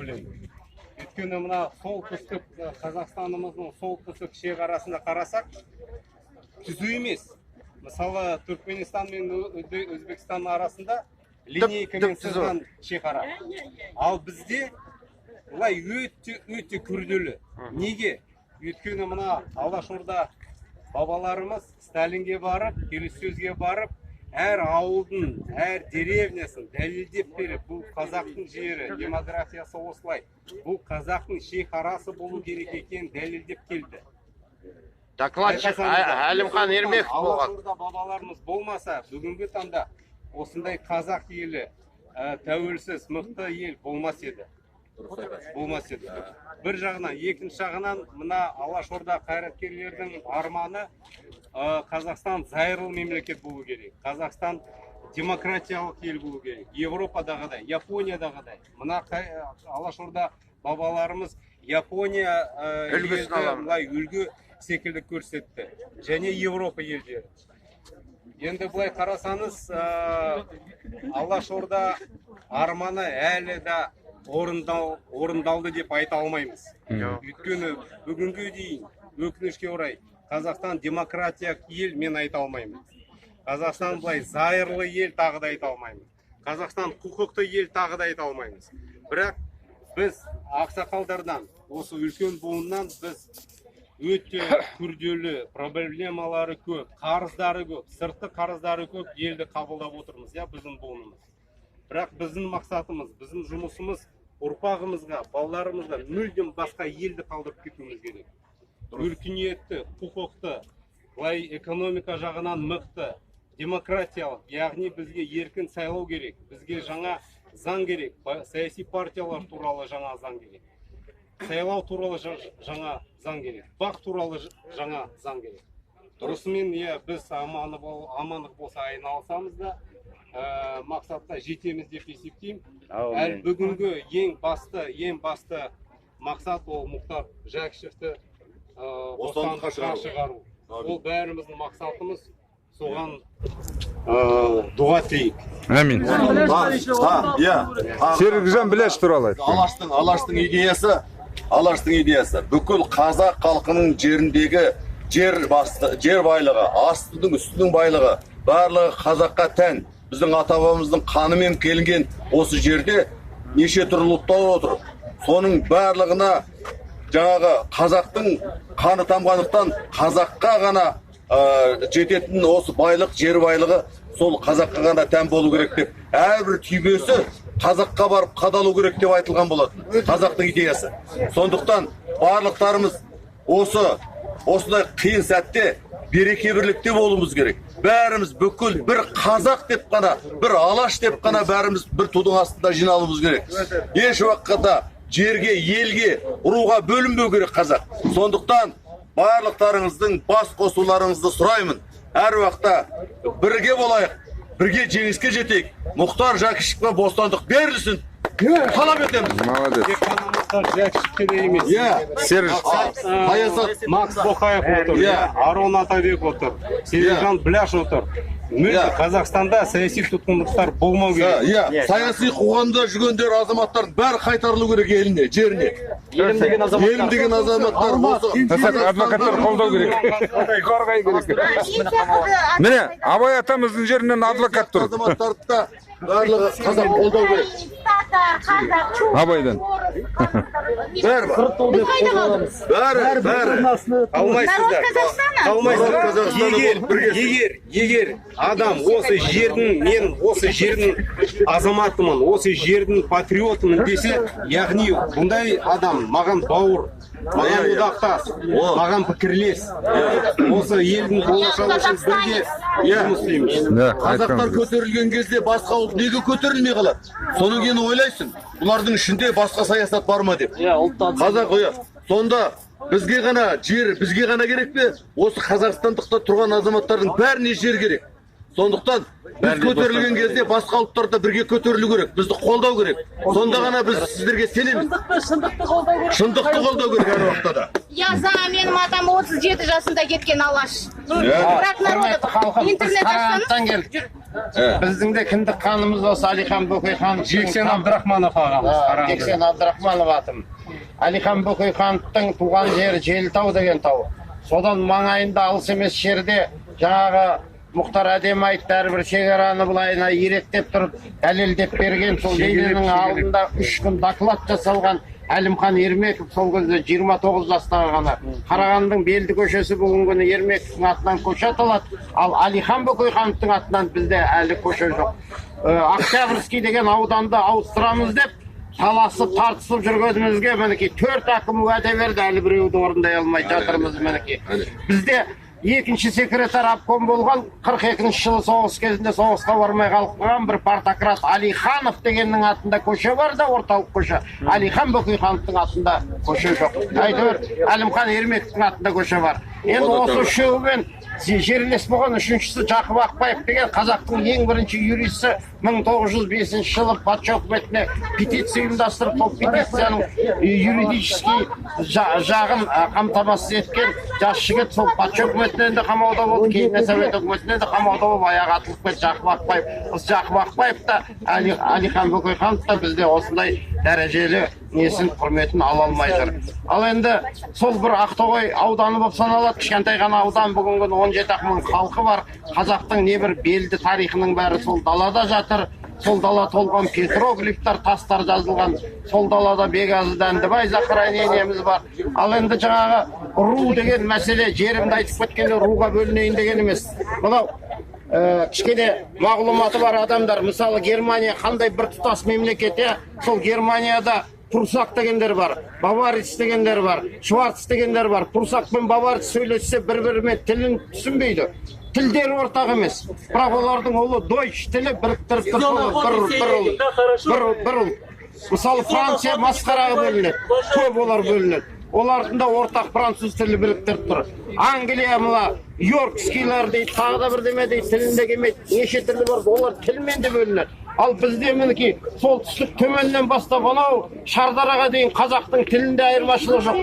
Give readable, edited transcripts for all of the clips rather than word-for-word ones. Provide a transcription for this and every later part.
ойлаймын. Өйткені мына солтүстік, Қазақстанымыздың солтүстік шекарасына қарасақ, түзу емес. Мысалы, Түркменстан мен Өзбекстан арасында линейкамен түп-түзу. сызған шекара. Ал бізде былай өте өте күрделі. Неге? Өйткені мына Алашорда бабаларымыз Сталинге барып, келіссөзге барып, әр ауылдың, әр деревнясын дәлелдеп беріп, бұл қазақтың жері, демографиясы осылай, бұл қазақтың шекарасы болу керек екенін дәлелдеп келді. Докладчик Әлімхан Ермеков болған. Алашорда бабаларымыз болмаса, бүгінгі таңда осындай қазақ елі, тәуелсіз мықты ел болмас еді, болмас еді бір жағынан. Екінші жағынан, мына Алашорда қайраткерлердің арманы, Қазақстан зайырлы мемлекет болу керек, Қазақстан демократиялық ел болу керек, Европадағыдай, Япониядағыдай. Мына Алашорда бабаларымыз Япония Үлгісін елді аламыз. былай үлгі секілді көрсетті және Европа елдері. Енді былай қарасаңыз, Алашорда арманы әлі де орындалды деп айта алмаймыз. Өйткені бүгінге дейін, өкінішке орай, Қазақстан демократиялық ел мен айта алмаймын, Қазақстан былай зайырлы ел тағы да айта алмаймын, Қазақстан құқықты ел тағы да айта алмаймыз. Бірақ біз ақсақалдардан, осы үлкен буыннан біз өте күрделі, проблемалары көп, қарыздары көп, сыртқы қарыздары көп елді қабылдап отырмыз, иә, біздің буынымыз. Бірақ біздің мақсатымыз, біздің жұмысымыз ұрпағымызға, балаларымызға мүлдем басқа елді қалдырып кетуіміз керек: өркениетті, құқықты, былай экономика жағынан мықты, демократиялық, яғни бізге еркін сайлау керек, бізге жаңа заң керек, саяси партиялар туралы жаңа заң керек, сайлау туралы жаңа заң керек, БАҚ туралы жаңа заң керек. Осымен, иә, біз амандық болса, айналысамыз да, мақсатқа жетеміз деп есептеймін. Әлі бүгінгі ең басты мақсат — ол Мұхтар Жәкішевті бостандыққа бостандыққа шығару. шығару. Ол бәріміздің мақсатымыз, соған дұға тілейік. Әмин. Иә. Серікжан Біләш туралы айтты. Алаштың идеясы бүкіл қазақ халқының жеріндегі жер басты, жер байлығы, астының, үстінің байлығы, барлығы қазаққа тән. Біздің ата бабамыздың қанымен келінген осы жерде неше түрлі ұлттар отыр. Соның барлығына жаңағы қазақтың қаны тамғандықтан, қазаққа ғана жететін осы байлық, жер байлығы сол қазаққа ғана тән болу керек деп, әрбір түймесі қазаққа барып қадалу керек деп айтылған болатын қазақтың идеясы. Сондықтан барлықтарымыз осындай қиын сәтте береке бірлікте болуымыз керек. Бәріміз бүкіл бір қазақ деп қана, бір Алаш деп қана, бәріміз бір тудың астында жиналуымыз керек. Еш уақытта жерге, елге, руға бөлінбеу керек қазақ. Сондықтан барлықтарыңыздың бас қосуларыңызды сұраймын. Әр уақытта бірге болайық, бірге жеңіске жетейік. Мұхтар Жәкішевке бостандық берілсін, талап етеміз. Молодец. Тек қана Мұхтар Жәкішевке де емес. Серік Саясат Макс Боқаев отыр, Арон Атабек отыр, Серікжан Біләш отыр. Мүлде Қазақстанда саяси тұтқындықтар болмау керек. Иә, саяси қуғанда жүргендер, азаматтардың бәрі қайтарылу керек еліне, жеріне. Елім деген азаматтар. Елім деген азаматтар осы. Адвокаттар қолдау керек, қорғай керек. Міне, Абай атамыздың жерінен адвокат тұр. Азаматтарды да барлығы қазақ қолдау керек. Татар, қазақ, чуваш, Абайдан. орыс. Бәрі бар. Біз қайда қалдық? Бәрі, бәрі. Қалмайсыздар. Народ Казахстана? Қалмайсыздар. Народ Казахстана Егер, болып бірге. егер адам осы жердің, мен осы жердің азаматымын, осы жердің патриотымын десе, яғни бұндай адам маған бауыр, маған Иә, иә. одақтас, маған пікірлес. Осы елдің болашағы үшін бірге жұмыс істейміз. Да, Қазақтар айтқаныңыз. көтерілген кезде басқа ұлт неге көтерілмей қалады? Содан кейін ойлайсың, бұлардың ішінде басқа саясат бар ма деп. Иә, ұлттан. Қазақ, иә. Сонда бізге ғана жер, бізге ғана керек пе? Осы қазақстандықта тұрған азаматтардың бәріне жер керек. Сондықтан біз көтерілген кезде басқа ұлттар да бірге көтерілу керек, бізді қолдау керек. Сонда ғана біз сіздерге сенеміз. Шындықты қолдау керек. Шындықты қолдау керек әр уақытта да. Я за, менің атам 37 жасында кеткен Алаш. Враг народа. Құрметті халқым, біз Интернет Қарағандыдан ашсаңыз. келдік. Біздің де кіндік қанымыз осы Әлихан Бөкейхановтың. Жексен Абдрахманов ағамыз, қараңыз. Жексен Абдрахманов атым. Әлихан Бөкейхановтың туған жері Желтау деген тау. Содан маңайында алыс емес жерде жаңағы Мұхтар әдемі айтты, әрбір шекараны былайына иректеп тұрып дәлелдеп берген. Сол Лениннің алдында 3 күн доклад жасалған Әлімхан Ермеков сол кезде 29 жастағы ғана. Қарағандының белді көшесі бүгінгі күні Ермековтің атынан көше аталады, ал Әлихан Бөкейхановтың атынан бізде әлі көше жоқ. Октябрьский деген ауданды ауыстырамыз деп таласып тартысып жүргенімізге мінекей 4 әкім уәде берді, әлі біреуді орындай алмай жатырмыз мінекей. Бізде екінші секретарь обком болған 42 жылы соғыс кезінде соғысқа бармай қалып қойған бір партократ Алиханов дегеннің атында көше бар да, орталық көше. Әлихан Бөкейхановтың атында көше жоқ. Әйтеуір Әлімхан Ермековтің атында көше бар. Енді осы үшеуімен жерлес болған үшіншісі Жақып Ақбаев деген қазақтың ең бірінші юристі 1905 жылы патша үкіметіне петиция ұйымдастырып, сол петицияның юридический жағын қамтамасыз еткен жас жігіт сол патша үкіметінен де қамауда болды, кейіннен совет үкіметінен де қамауда болып аяғы атылып кетті Жақып Ақбаев. Осы Жақып Ақбаев та Әлихан Бөкейханов та бізде осындай дәрежелі несін, құрметін ала алмай жүр. Ал енді сол бір Ақтоғай ауданы болып саналады, кішкентай ғана аудан, бүгінгі күні 17 мың халқы бар. Қазақтың небір белді тарихының бәрі сол далада жатыр. Сол дала толған петроглифтар, тастар жазылған. Сол далада Бегазы Дәндібай захоронениеміз бар. Ал енді жаңағы ру деген мәселе, жерімді айтып кеткенде руға бөлінейін деген емес. Мынау кішкене мағлұматы бар адамдар, мысалы Германия қандай бір тұтас мемлекет, сол Германияда Прусак дегендер бар, баварец дегендер бар, шварц дегендер бар. Прусак пен баварец сөйлессе бір-бірімен тілін түсінбейді. Тілдері ортақ емес. Бірақ олардың ұлы дойч тілі біріктіріп тұр, бір ұлт. Мысалы Франция масқараға бөлінеді, көп олар бөлінеді. Олардың да ортақ француз тілі біріктіріп тұр. Англия мына йоркскийлер дейді, тағы да бірдеме дейді, тілінде келмейді, неше түрлі бар, олар тілмен де бөлінеді. Ал бізде мінекей солтүстік төменнен бастап анау Шардараға дейін қазақтың тілінде айырмашылық жоқ.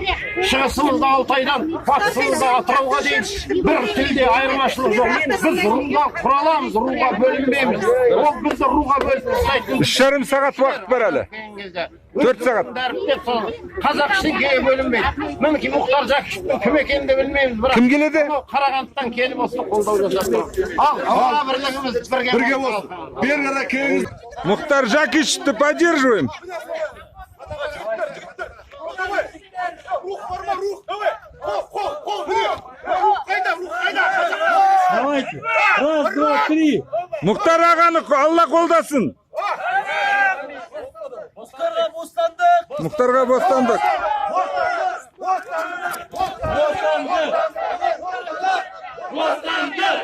Шығысымызда Алтайдан, батысымызда Атырауға дейін бір тілде айырмашылық жоқ. Біз руға құраламыз, руға бөлінбейміз. Ол бізді руға бөліп тастайтын. 3,5 сағат уақыт бар әлі. 4 сағат. Қазақ ештеңеге бөлінбейді. Мінекей Мұхтар Жәкішевтің кім екенін де білмейміз, бірақ кім келеді? Қарағандыдан келіп осы қолдау жасап тұр. Ал алла бірлігіміз бірге болсын. Бері қарай келіңіз. Мухтар Жакишевті поддерживаем. Давайте. 1, 2, 3. Мұхтар ағаны Алла қолдасын. Мұхтарға бостандық. Мұхтарға бостандық. Бостандық. Бостандық. Бостандық.